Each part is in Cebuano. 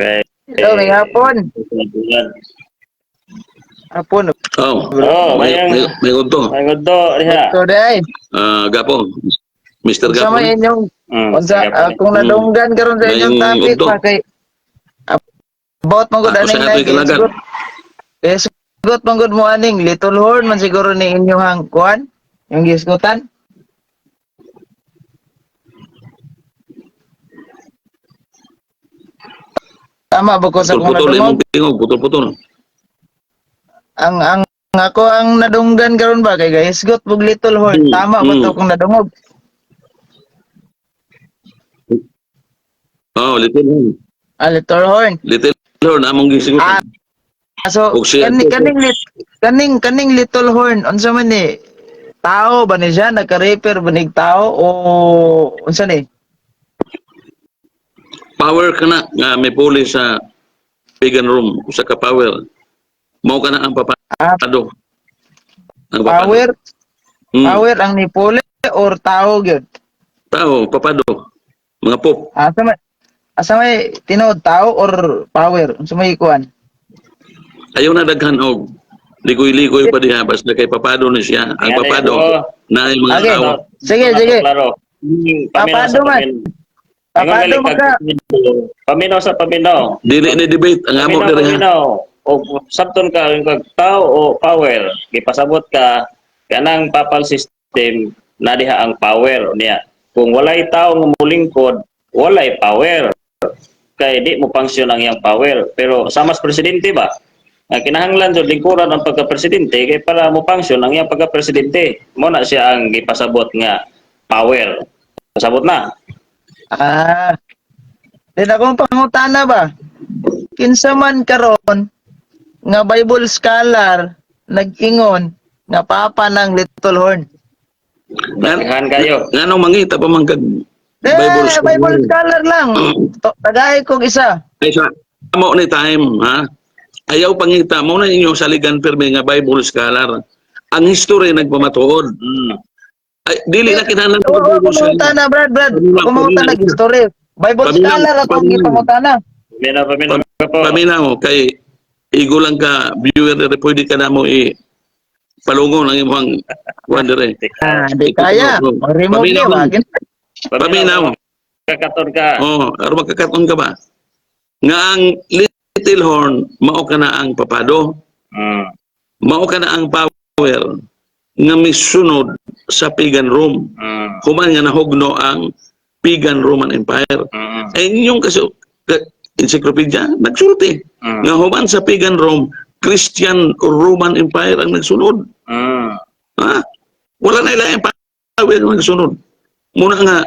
Okay. Hello, may hapon. Hapon. Oh, Oh, may, mayang may udto. may udto diha. So, day. Ah, Gapo. Mr. Unsa Gapo. may inyong unsa Sige po. kung nadunggan karon sa inyong May topic udto. pa kay about man gud Ako aning sa ato'y kalagan. Sugot. Eh, sugot man gud mo aning Little Horn man siguro ni inyong kuan, yung gisgutan. Tama ba ko sa kung Putol-putol nadungog? imong tingog, putol-putol. Ang ako ang nadunggan karon ba kay gahisgot bug Little Horn. Tama ba to kung nadungog? Oh, Little Horn. Ah, Little Horn. Little Horn among gisigutan. Ah, so Og siya. kaning Little Horn unsa man ni? Tao ba ni siya, nagka-repair ba ni tao o unsa ni? Power ka na nga may puli sa pagan room, usa ka power. Mao ka na ang papado. Ang papado. Power, power ang nipuli or tao gyud? Tao, papado. Mga pop. Asa may tinuod, tao or power? Unsa may kuan? Ayaw na daghan og ligoy-ligoy pa diha basta kay papado ni siya. Ang Yan, papado eh, oh. na yung mga Okay. tao. Sige, sige. Klaro. Paminaw Papado sa man. paminaw. Papado man ka. Paminaw sa paminaw. Dili ni debate ang amo Paminaw, diri ha. paminaw. O sabton ka yung kag tao o power, gipasabot ka kanang papal system na diha ang power niya. Kung walay tao nga molingkod, walay power. Kay di mo function ang iyang power. Pero sama sa presidente ba? Ang kinahanglan jud lingkuran ang pagka-presidente kay para mo function ang iyang pagka-presidente. Mo na siya ang gipasabot nga power. Pasabot na. Ah. Then akong pangutana ba? Kinsa man karon nga Bible scholar nag-ingon nga papa ng Little Horn? Daghan kayo. Nganong mangita pa man kag Eh, Bible scholar. Bible scholar lang. Tagay kog isa. Ay sa amo ni time ha. Ayaw pangita mo na inyong saligan pirmi nga Bible scholar. Ang history nagpamatuod. Ay, dili na kinahanglan Oo, og ako Bible scholar. mangutana, Brad, Brad. Paminaw, Ako mangutana paminaw. story. Bible Paminaw, scholar ako ang paminaw. gipangutana. Paminaw, paminaw ka po. Paminaw kay igo lang ka viewer dire, pwede ka na mo i palungon ang imong kuan dire. Ah, di kaya. Remove Paminaw niya, lang. wagin. Paminaw. Kakaton ka. Oh, aron magkakaton ka ba? Nga ang Little Horn mao ka na ang papado, mao ka na ang power nga misunod sa pagan Rome. Human nga nahugno ang pagan Roman Empire. Ay inyong kasi encyclopedia nagsulti nga human sa pagan Rome, Christian Roman Empire ang nagsunod. Ha? Wala na ilang power ang nagsunod. Muna nga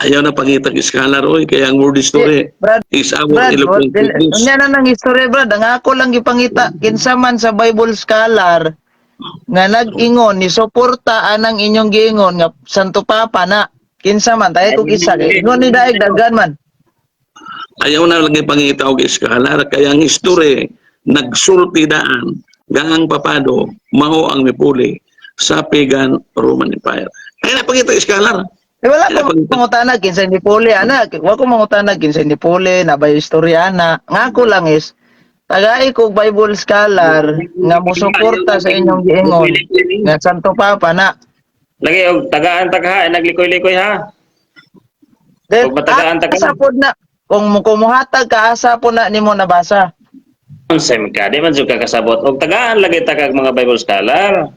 ayaw na pangitag scholar oy, kaya ang word history Brad, is our Brad, eloquent witness. unya na nang istorya, Brad. Ang ako lang gipangita, kinsa man sa Bible scholar nga nag-ingon ni suporta anang inyong giingon nga Santo Papa na kinsa man tayo kog isa kay ingon ni daig daghan man. Ayaw na lang ipangita og scholar, kaya ang history nagsulti daan nga ang papado mao ang mipuli sa pagan Roman Empire. Ay na pangita scholar. Eh, wala Wala ko pang- mangutana kinsa ni Puli ana, wa ko mangutana kinsa ni Puli na ba istorya ana. Nga ako lang is tagay kog Bible scholar nga mosuporta sa inyong giingon nga Santo Papa na. Lagi og tagaan tagha naglikoy-likoy ha. Then, Kung matagaan, tagaan. asa pod na kung kumuhatag ka asa po na nimo nabasa. Unsay man ka, di man jud ka kasabot. Og tagaan lagi ta kag mga Bible scholar.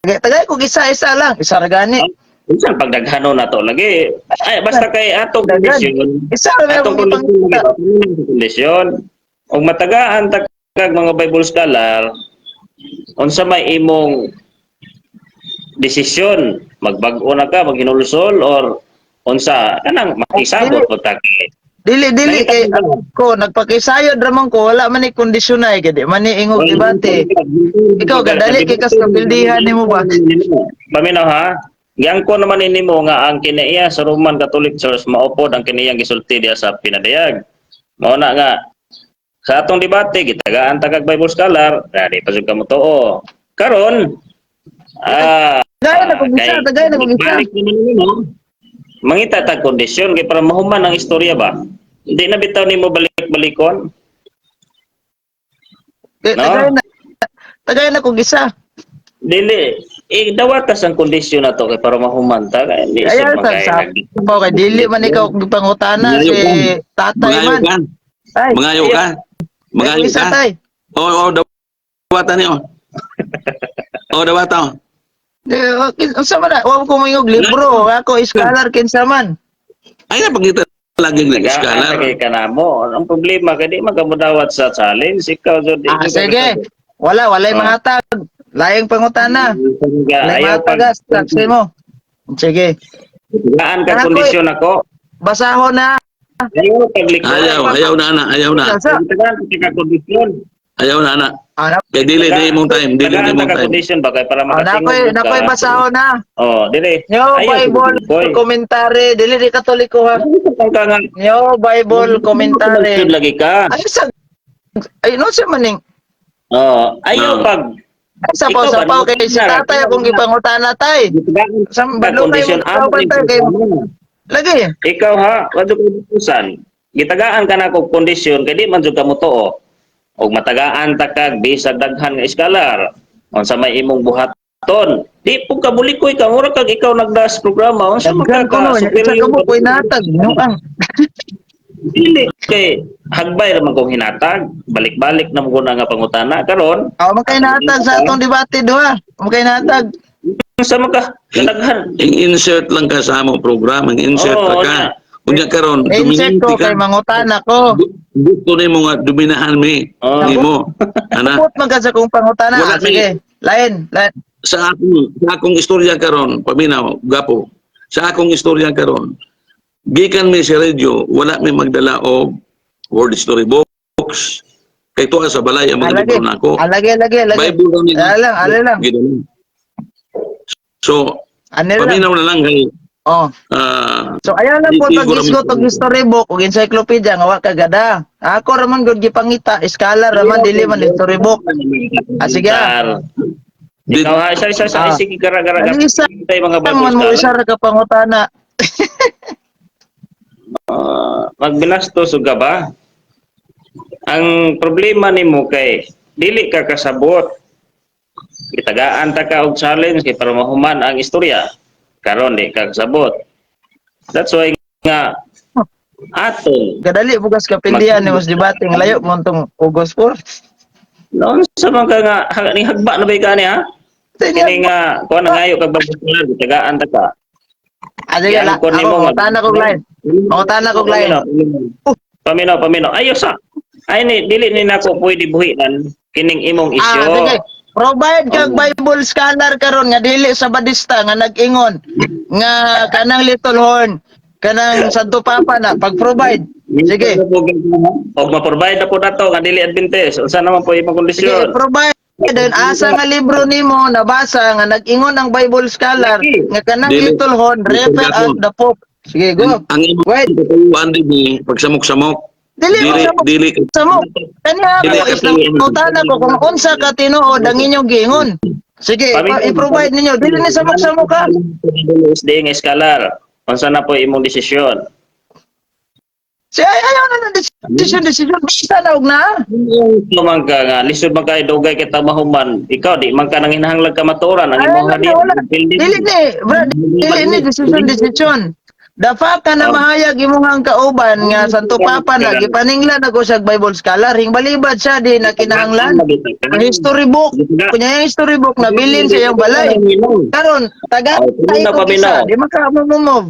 Tagay kog isa-isa lang, isa ra gani. Unsan pagdaghanon nato lagi? Ay basta kay atong Daghan. kondisyon. Isa ra may Atong akong kondisyon, ipangita. kondisyon. Og matagaan ta kag mga Bible scholar, unsa may imong desisyon, magbag-o na ka, maghinulsol or unsa kanang makisabot pud ta kay Dili dili Nakita kay ko. ko nagpakisayod ra man ko, wala man ni kondisyon ay kay di man ni ingog debate. Ikaw gadali kay kas kapildihan nimo ba? Paminaw ha. Giyangko naman ini mo nga ang kinaiya sa Roman Catholic Church maupod ang kiniyang gisulti diya sa pinadayag. Mao na nga sa atong debate gitagaan ta kag Bible scholar, dali pa jud ka motuo. Karon Tagay na kog isa, tagay na kog isa. Balik naman nimo. Mangita tag kondisyon kay para mahuman ang istorya ba. Di na bitaw nimo balik-balikon. Eh, No? Tagay na kog isa. Dili eh, dawatas ang kondisyon na to kay para mahumanta kay hindi Ayaw siya sa magkaya sa po kay dili man ikaw gipangutana Mangayo si ka. tatay Mangayo man. ka. Tay, Mangayo ka. Mangayo isa ka. tay. Oo, dawata niyo. Oo, dawata. Oh. Eh, unsa man na? Wa ko moingog libro, ako scholar kinsa man. Ay na pagkita laging nag-scholar. Nag-scholar ka na mo. Ang problema kay di man ka modawat sa challenge ikaw jud. Ah, sige. Wala, walay Ah. mga tag. Laing pangutana. Walay Ayaw mga pag tagas, taksi mo. Sige. Tagaan ka Ako, kondisyon ako. Basahon na. Ayaw paglikod. Ayaw, ayaw na ana, ayaw na. Sa Tagaan ka kondisyon. Ayaw na ana. ah, na, Kay dili ni imong time, dili ni Tagaan imong ka time. kondisyon ba kay para ah, makatingog nakoy, ka. nakoy basahon na. Oh, dili. Nyo Ayaw, Bible boy. commentary, dili di Katoliko ha. Ka nga. Nyo Bible commentary. Sud lagi ka. Ay sa ay no sa maning Oh, ayaw Ah. pag ay sa Ikaw pa ba, sa kay si tatay akong gipangutana tay. Sa ka balukay kondisyon mo kauban tay kay lagi. Ikaw ha, wadto ko usan. Gitagaan ka na kog kondisyon kay di man jud ka motuo. Og matagaan ta kag bisag daghan nga iskalar. Unsa may imong buhaton? Di pud ka bulikoy ka mura kag ikaw nagdas programa unsa man Daghan ka ko no, ka isa ka mo koy natag no ang. Dili kay hagbay ra man kong hinatag, balik-balik na mo ko na nga pangutana karon. Aw man kay natag sa atong debate duha. Mo kay natag. Unsa man ka kadaghan? Insert lang ka sa among programa, insert Oo, ra ka. na. Unya karon, Insert dominante ko ka. kay mangutana ko. Gusto nimo nga dominahan mi. Oo. Nimo. Ana, Put man ka sa kong pangutana. Wala Ah, sige. Lain, lain. sa akong istorya karon, paminaw, gapo. Sa akong istorya karon, gikan mi sa radio, wala mi magdala og word story books. Kay tuwa sa balay ang mga Ah, lagi. libro nako. Ah, lagi, lagi, lagi. Bible ra mi. Ala lang, ala lang. Gidala. So, Ano lang. paminaw na lang kay Oh. ah So ayaw lang po Di- di ko pag-isgot raman- og history book ug encyclopedia nga wa kagada. Ako ra man gud gipangita, scholar ra man dili man history book. Ah, sige. Sar. Ikaw ha, isa isa isa Ah. sige gara gara gara. Ano isa? Tayo mga Ang Bible man mo scholar. isa ra ka pangutana. Ah, magbinastos ug ka ba? Ang problema nimo kay dili ka kasabot. Gitagaan ta ka og challenge kay para mahuman ang istorya. Karon di ka kasabot. That's why nga atong Kadali bugas kapindihan ni mas debate nga layo mo tong August 4. noon sa man ka nga ni hagba na ba ka ni ha? Kini nga kuan na ngayo kag Bible scholar gitagaan ta ka. Ah, sige, la, Yan, kunin ako mo, mangutana kog line. Mangutana kog line. Paminaw, paminaw. Ayos ah. Ay ni dili ni nako pwede buhian kining imong Ah, isyo. sige. Provide kag Bible scholar karon nga dili sa Badista nga nag-ingon nga kanang Little Horn, kanang Santo Papa na pag-provide. Sige. Og ma-provide na po nato nga dili Adventist. Unsa naman po imong Sige, kondisyon? provide. Then asa nga libro nimo nabasa nga nag-ingon ang Bible scholar nga kanang Dili. Little Horn refer as the Pope. Sige, go. Ang imong Wait. katayuan dinhi pagsamok-samok. Dili mo Dili sa dili samo. Kaniya Dili ako is ka nangutana ko kung unsa ka tinuod ang inyong giingon. Sige, i-provide ninyo. Dili ni samok-samok ka. SD nga scholar. Unsa na po imong desisyon? Si ay ayaw na ng decision, decision. Basta na og na. Lumang ka nga lisod man kay dugay kita mahuman. Ikaw di man ka nang hinahanglag ka maturan ang Ay, imong wala, hadi. wala. Dili ni, bro, dili ni decision, decision. The fact ka na mahayag imong kauban nga Santo Papa na gipaninglan ako sa Bible scholar, hingbalibad siya di na kinahanglan. Ang history book, kunya yung history book na bilin sa iyang balay. Karon taga Oh, tayo paminaw, ko isa, paminaw. di maka move.